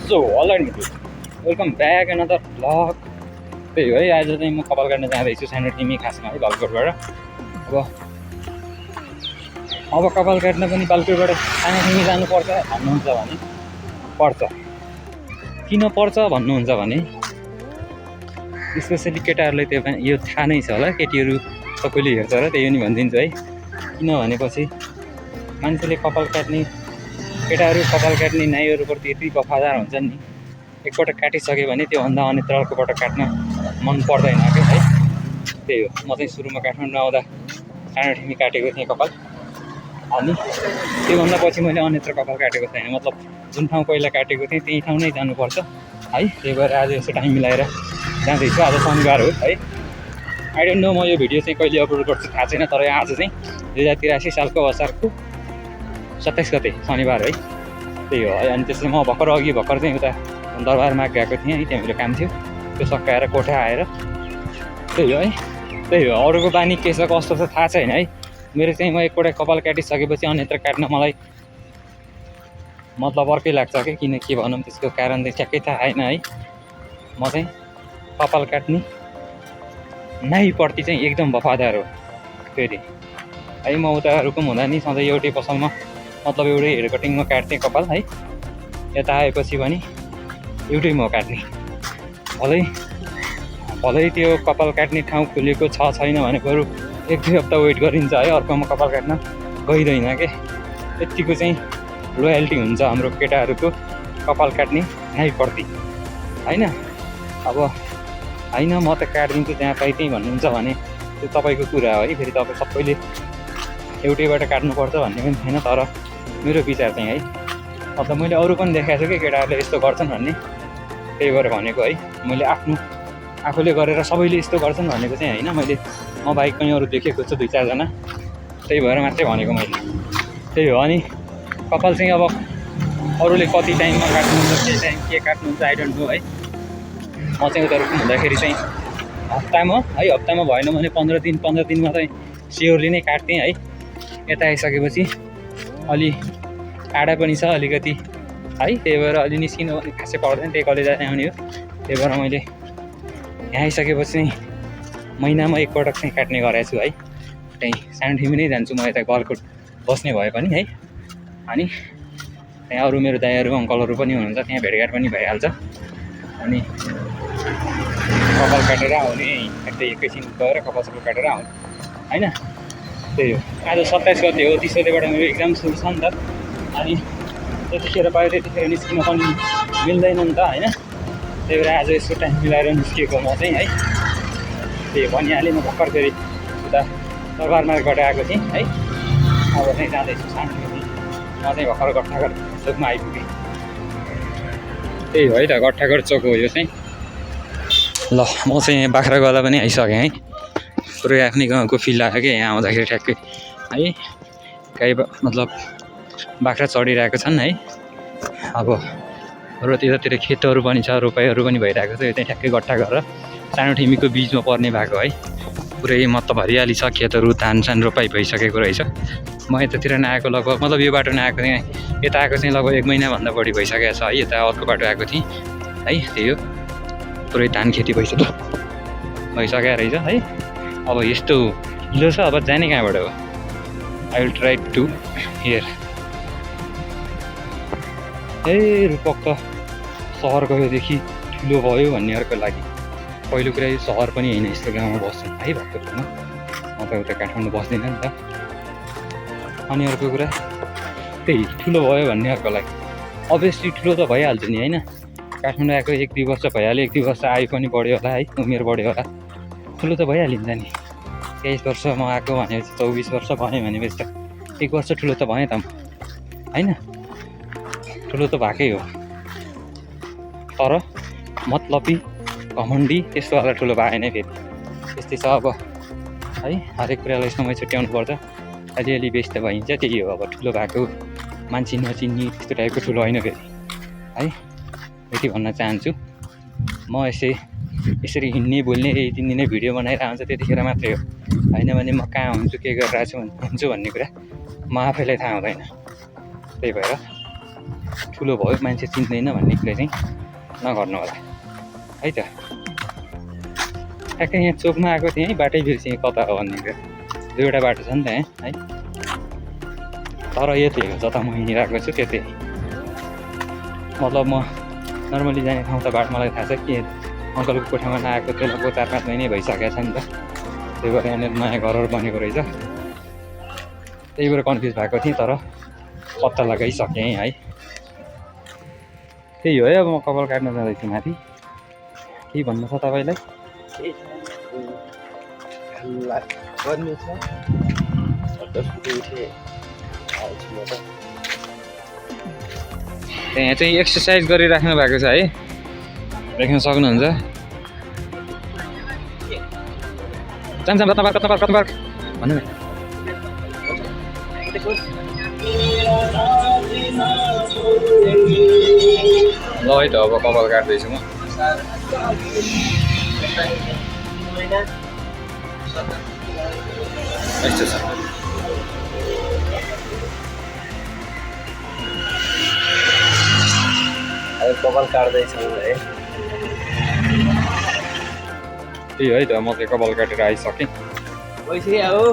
So all right welcome back another vlog. त्यही हो है, आज चाहिँ म कपाल काट्न जाँदैछु सानो टिमी खासमा है बालकोटबाट। अब कपाल काट्न पनि बालकोटबाट सानो टिमी जानुपर्छ भन्नुहुन्छ भने पर्छ। किन पर्छ भन्नुहुन्छ भने स्पेसली केटाहरूलाई त्यो यो थाहा नै छ होला, केटीहरू सबैले हेर्छ र त्यही पनि भनिदिन्छु है। किन भनेपछि मान्छेले कपाल काट्ने केटाहरू कपाल काट्ने नाइहरूप्रति यति वफादार हुन्छन् नि, एकपटक काटिसक्यो भने त्योभन्दा अन्यत्र अर्कोपटक काट्न मन पर्दैन क्या है। त्यही हो, म चाहिँ सुरुमा काठमाडौँ आउँदा सानो ठिमी काटेको थिएँ कपाल, अनि त्योभन्दा पछि मैले अन्यत्र कपाल काटेको छैन। मतलब जुन ठाउँ पहिला काटेको थिएँ त्यही ठाउँ नै जानुपर्छ है। त्यही भएर आज यसो टाइम मिलाएर जाँदैछु। आज शनिबार हो है। आई डोन्ट नो म यो भिडियो चाहिँ कहिले अपलोड गर्छु थाहा छैन, तर आज चाहिँ 2083 सालको असारको 27 गते शनिबार है। त्यही हो है। अनि त्यसले म भर्खर चाहिँ उता दरबारमा गएको थिएँ है, त्यहाँ मेरो काम थियो, त्यो सकाएर कोठा आएर त्यही हो है। त्यही हो, अरूको बानी के छ कस्तो छ थाहा छैन है। मेरो चाहिँ म एकपल्ट कपाल काटिसकेपछि अन्यत्र काट्न मलाई मतलब अर्कै लाग्छ क्या। किन के भनौँ त्यसको कारण चाहिँ ठ्याक्कै थाहा आएन है। म चाहिँ कपाल काट्ने नाइप्रति चाहिँ एकदम वफादार हो फेरि है। म उता रुकुम हुँदा नि सधैँ एउटै पसलमा मतलब एउटै हेयर कटिङमा काट्थेँ कपाल है। यता आएपछि पनि एउटै म काट्ने, भलै त्यो कपाल काट्ने ठाउँ खुलेको छ छैन भने बरु 1-2 हप्ता वेट गरिन्छ है, अर्कोमा कपाल काट्न गइँदैन के। यतिको चाहिँ लोयल्टी हुन्छ हाम्रो केटाहरूको कपाल काट्ने नाइप्रति होइन। अब होइन म त काटिदिन्छु त्यहाँ पाइ त्यहीँ भन्नुहुन्छ भने त्यो तपाईँको कुरा हो है। फेरि तपाईँ सबैले एउटैबाट काट्नुपर्छ भन्ने पनि छैन, तर मेरो विचार चाहिँ है, मतलब मैले अरू पनि देखाएको छु कि केटाहरूले यस्तो गर्छन् भन्ने, त्यही भएर भनेको है। मैले आफूले गरेर सबैले यस्तो गर्छन् भनेको चाहिँ होइन, मैले म बाइक पनि अरू देखेको छु 2-4 जना, त्यही भएर मात्रै भनेको मैले। त्यही हो। अनि कपाल चाहिँ अब अरूले कति टाइममा काट्नुहुन्छ के काट्नुहुन्छ आई डोन्ट नो है। म चाहिँ उता रुकुम हुँदाखेरि चाहिँ हप्तामा भएन भने 15 दिनमा चाहिँ स्योरली नै काट्थेँ है। यता आइसकेपछि अलि आडा पनि छ अलिकति है, त्यही भएर अलि निस्किनु पनि खासै पर्दैन, त्यही कलेज आउने हो। त्यही भएर मैले यहाँ आइसकेपछि चाहिँ महिनामा एकपटक चाहिँ काट्ने गरेको छु है। त्यहीँ सानो ठिमी नै जान्छु म, यता गलकोट बस्ने भए पनि है। अनि त्यहाँ अरू मेरो दाइहरू अङ्कलहरू पनि हुनुहुन्छ, त्यहाँ भेटघाट पनि भइहाल्छ। अनि कपाल काटेर आउने, एकैछिन गएर कपाल सबै काटेर आउने होइन। त्यही हो, आज 27 गते हो, 30 गतेबाट मेरो एक्जाम सुरु छ नि त। अनि त्यतिखेर पायो त्यतिखेर निस्किन पनि मिल्दैन नि त होइन। त्यही भएर आज यसो टाइम मिलाएर निस्किएको म चाहिँ है। त्यही भनिहालेँ, म भर्खर फेरि उता दरबार मार्गबाट आएको थिएँ है। अब चाहिँ जाँदैछु सानो टिमी, म चाहिँ भर्खर गट्ठाघर चोकमा आइपुगेँ। त्यही हो है त, गट्ठाघर चोक हो यो चाहिँ। ल म चाहिँ बाख्रागोला पनि आइसकेँ है। पुरै आफ्नै गाउँको फिल आयो क्या यहाँ आउँदाखेरि ठ्याक्कै है। गाई मतलब बाख्रा चढिरहेको छन् है। अब र त्यतातिर खेतहरू पनि छ, रोपाइहरू पनि भइरहेको छ। यो चाहिँ ठ्याक्कै गट्ठाघर र सानो ठिमीको बिचमा पर्ने भएको है। पुरै मतलब हरियाली छ, खेतहरू धानसान रोपाइ भइसकेको रहेछ। म यतातिर नआएको लगभग मतलब यो बाटो नआएको थिएँ, यता आएको चाहिँ लगभग 1 महिनाभन्दा बढी भइसकेको छ है। यता अर्को बाटो आएको थिएँ है। त्यही हो, पुरै धान खेती भइसक्यो रहेछ है। अब यस्तो हिलो छ, अब जाने कहाँबाट हो? I will try to hear. Rupak त सहर गएदेखि ठुलो भयो भन्नेहरूको लागि पहिलो कुरा यो सहर पनि होइन, यस्तो गाउँमा बस्छ है भएको छैन। म त उता काठमाडौँ बस्दिनँ नि त। अनि अर्को कुरा त्यही ठुलो भयो भन्नेहरूको लागि अभियसली ठुलो त भइहाल्छ नि होइन। काठमाडौँ आएको 1-2 वर्ष भइहाल्यो, 1-2 वर्ष आयु पनि बढ्यो होला है, उमेर बढ्यो होला, ठुलो त भइहालिन्छ नि। 23 वर्ष म आएको भनेपछि 24 वर्ष भयो भनेपछि त 1 वर्ष ठुलो त भएँ त म होइन। ठुलो त भएकै हो, तर मतलबी घमण्डी त्यस्तोवाला ठुलो भएन फेरि। त्यस्तै छ अब है, हरेक कुरालाई समय छुट्याउनु पर्छ, अलिअलि व्यस्त भइन्छ। त्यही हो, अब ठुलो भएको मान्छे नचिन्ने त्यस्तो टाइपको ठुलो होइन फेरि है। यति भन्न चाहन्छु। म यसरी हिँड्ने बोल्ने यति नै भिडियो बनाएर आउँछ त्यतिखेर मात्रै हो, होइन भने म कहाँ हुन्छु के गरिरहेको हुन्छु भन्ने कुरा म आफैलाई थाहा हुँदैन। त्यही भएर ठुलो भयो मान्छे चिन्दैन भन्ने कुरा चाहिँ नगर्नु होला है त। ठ्याक्कै यहाँ चोकमा आएको थिएँ है, बाटै बिर्सेँ कता हो भन्ने कुरा। दुईवटा बाटो छ नि त यहाँ है, तर यति हो जता म हिँडिरहेको छु त्यतै। मतलब म नर्मली जाने ठाउँ त बाटो मलाई थाहा छ कि अङ्कलको कोठामा नआएको त्यो लगभग 4-5 महिनै भइसकेको छ नि त। त्यही भएर यहाँनिर नयाँ घरहरू बनेको रहेछ, त्यही भएर कन्फ्युज भएको थिएँ, तर पत्ता लगाइसकेँ है। त्यही हो है, अब म कपाल काट्न जाँदैछु माथि। केही भन्नु छ तपाईँलाई? यहाँ चाहिँ एक्सर्साइज गरिराख्नु भएको छ है, देख्न सक्नुहुन्छ। चामचाम कता पार्क भन्नु न। ल है त अब कपाल काट्दैछु म। यस्तो छ। कपाल काट्दैछु है। त्यही है त, म चाहिँ कपाल काटेर आइसकेँ। पैसा हो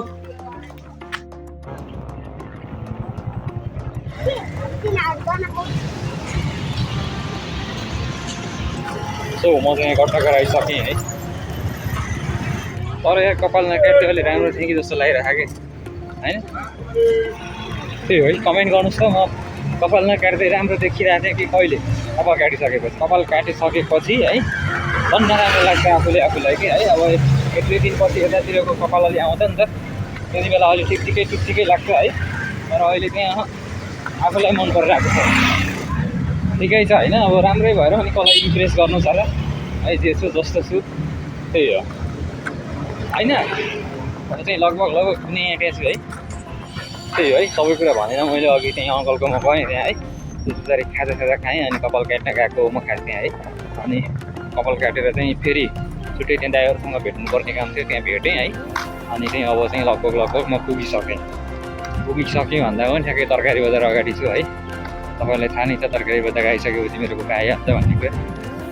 सो म चाहिँ गट्टा गराइसकेँ है। तर यहाँ कपाल नकाट्यो अलि राम्रो थियो कि जस्तो लागिरहेको कि होइन। त्यही हो है, कमेन्ट गर्नुहोस् त। म कपाल नकाट्दै राम्रो देखिरहेको थिएँ कि कहिले कपाल काटिसकेपछि? कपाल काटिसकेपछि है झन् नराम्रो लाग्छ आफूलाई कि है। अब 1-2 दिनपछि यतातिरको कपाल अलि आउँछ नि त, त्यति बेला अलि ठिकै लाग्छ है। तर अहिले चाहिँ आफूलाई मन परिरहेको छ, ठिकै छ होइन। अब राम्रै भएर अनि कसलाई इम्प्रेस गर्नु छ र है, जे छु जस्तो छु त्यही हो होइन। म चाहिँ लगभग कुनै यहाँ छु है। त्यही है, सबै कुरा भनेर मैले अघि त्यहीँ अङ्कलकोमा गएँ त्यहाँ है। त्यसरी खाजा खाएँ अनि कपाल काट्न गएको म खास त्यहाँ है। अनि कपाल काटेर चाहिँ फेरि छुट्टै त्यहाँ ड्राइभरसँग भेट्नुपर्ने काम थियो, त्यहाँ भेटेँ है। अनि चाहिँ अब चाहिँ लगभग म पुगिसकेँ भन्दा पनि ठ्याक्कै तरकारी बजार अगाडि छु है। तपाईँलाई थाहा नै छ तरकारी बजार आइसकेपछि मेरो कोठा आइहाल्छ भन्ने कुरा।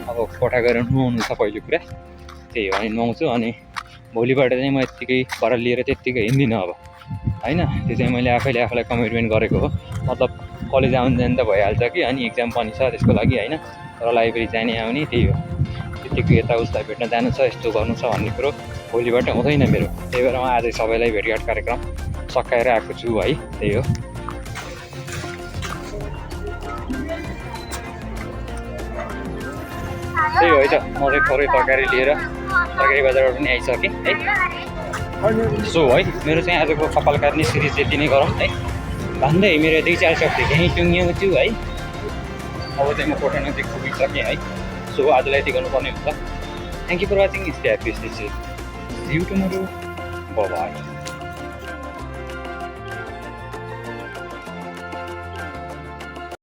अब कोठा गएर नुहाउनु छ पहिलो कुरा, त्यही हो। अनि नुहाउँछु अनि भोलिबाट चाहिँ म यत्तिकै पर लिएर त्यत्तिकै हिँड्दिनँ अब होइन। त्यो चाहिँ मैले आफैलाई कमिटमेन्ट गरेको हो। मतलब कलेज आउनु जानु त भइहाल्छ कि, अनि एक्जाम पनि छ त्यसको लागि होइन। तर लाइब्रेरी जाने आउने त्यही हो, त्यत्तिकै यता उसलाई भेट्न जानु छ, यस्तो गर्नु छ भन्ने कुरो भोलिबाट हुँदैन मेरो। त्यही भएर म आजै सबैलाई भेटघाट कार्यक्रम सकाएर आएको छु है, त्यही हो। त्यही हो है त, म चाहिँ थोरै तरकारी लिएर तरकारी बजारबाट पनि आइसकेँ है। सो है, मेरो चाहिँ आजको कपाल काट्ने सिरिज यति नै गरौँ है। भन्दै मेरो 2-4 शब्द यहीँ टुङ्ग्याउँछु है। अब चाहिँ म कोठा नजिक पुगिसकेँ है। सो आजलाई यति गर्नुपर्ने हुन्छ। Thank you for watching, stay happy, stay safe, see you tomorrow, bye by.